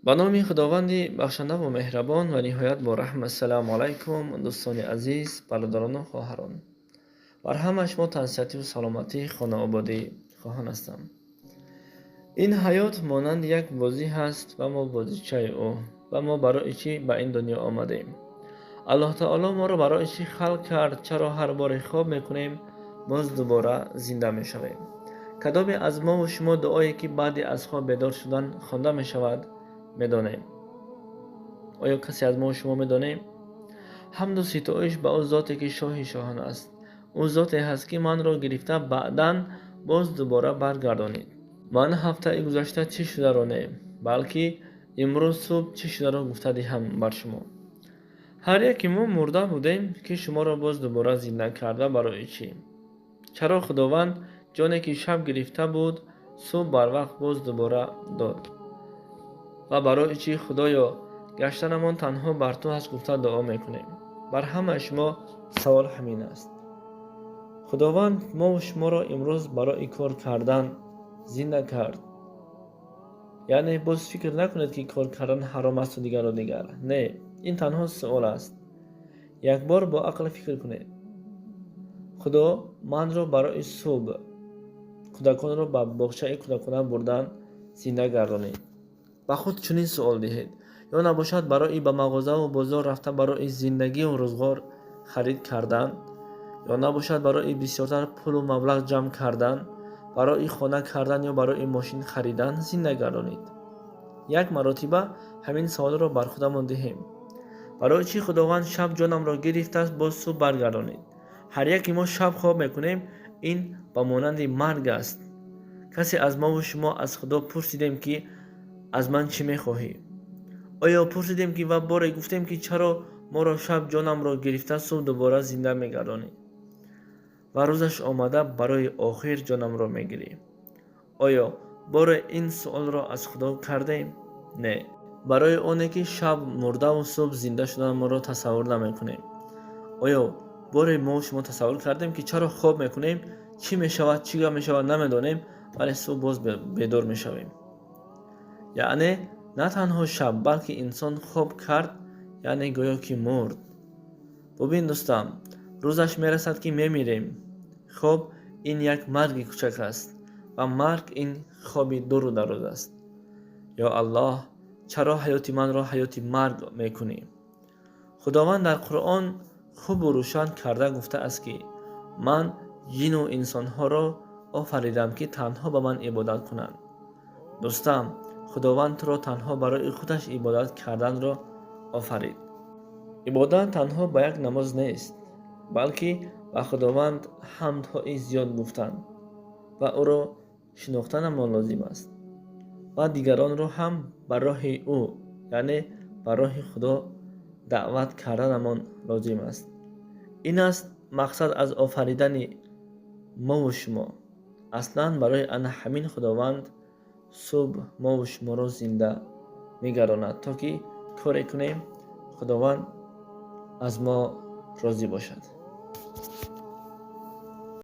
Ба номи Худованди бахшандаву меҳрабон ва ниҳоят бо раҳм. Ассалому алайкум, дӯстони азиз, бародарону хоҳарон. Бар ҳама шумо тансиҳативу саломатӣ, хонаободӣ хоҳон ҳастам. Ин ҳаёт монанди як бозӣ ҳаст ва мо бозичаи ӯ. Ва мо барои чӣ ба ин дунё омадем? Аллоҳ таоло моро барои чӣ халқ кард? Чаро ҳар боре хоб мекунем, боз дубора зинда мешавем? Кадоме аз мову шумо дуое, ки баъди аз хоб бедор шудан хонда мешавад, медонем? Оё касе аз мову шумо медонем? Ҳамду ситоиш ба ӯ зоте, ки шоҳи шоҳон аст. Ӯ зоте ҳаст, ки манро гирифта, баъдан боз дубора баргардонид. Ман ҳафтаи гузашта чӣ шударо не, балки имрӯз субҳ чӣ шударо гуфта диҳам бар шумо. Ҳар яке мо мурда будем, ки шуморо боз дубора зинда карда барои чӣ? Чаро Худованд ҷоне, ки шаб гирифта буд, субҳ барвақт боз дубора дод? Ва барои чӣ Худоё, гаштанамон танҳо бар ту ҳаст гуфта дуо мекунем? Бар ҳамаи шумо савол ҳамин аст. Худованд мову шуморо имрӯз барои кор кардан зинда кард. Яъне боз фикр накунед, ки кор кардан ҳаром асту дигару дигар. Не, ин танҳо суол аст. Якбор бо ақл фикр кунед. Худо манро барои субҳ кӯдаконро ба боғчаи кӯдакона бурдан зинда гардонид. Ба худ чунин суол диҳед. Ё набошад, барои ба мағозаву бозор рафта, барои зиндагию рӯзғор харид кардан, ё набошад, барои бисёртар пулу маблағ ҷамъ кардан, барои хона кардан ё барои мошин харидан зинда гардонид? Як маротиба ҳамин саволро бар худамон диҳем. Барои чӣ Худованд шаб ҷонамро гирифтааст, боз субҳ баргардонид? Ҳар яке мо шаб хоб мекунем, ин ба монанди марг аст. Касе аз мову шумо аз Худо пурсидем, ки аз ман чӣ мехоҳӣ? Оё пурсидем, ки ва боре гуфтем, ки чаро моро шаб ҷонамро гирифта, субҳ дубора зинда мегардонӣ ва рӯзаш омада барои охир ҷонамро мегирӣ? Оё боре ин суолро аз Худо кардем? Не, барои оне ки шаб мурдаву субҳ зинда шуданамонро тасаввур намекунем. Оё боре мо шумо тасаввур кардем, ки чаро хоб мекунем, чӣ мешавад, чӣ гап мешавад, намедонем, вале субҳ боз бедор мешавем? Яъне на танҳо шаб, балки инсон хоб кард, яъне гӯё ки мурд. Бубин, дӯстам, рӯзаш мерасад, ки мемирем. Хоб ин як марги кӯчак аст ва марг ин хоби дуру дароз аст. Ё Аллоҳ, чаро ҳаёти манро ҳаёти марг мекунӣ? Худованд дар Қуръон хубу рӯшан карда гуфтааст, ки ман ҷину инсонҳоро офаридам, ки танҳо ба ман ибодат кунанд. Дӯстам, Худованд туро танҳо барои худаш ибодат карданро офарид. Ибодат танҳо ба як намоз нест, балки ба Худованд ҳамдҳои зиёд гуфтан ва ӯро шинохтанамон лозим аст ва дигаронро ҳам ба роҳи ӯ, яъне ба роҳи Худо даъват карданамон лозим аст. Ин аст мақсад аз офаридани мову шумо. Аслан барои ана ҳамин Худованд субҳ мову шуморо зинда мегардонад, то ки коре кунем, Худованд аз мо розӣ бошад.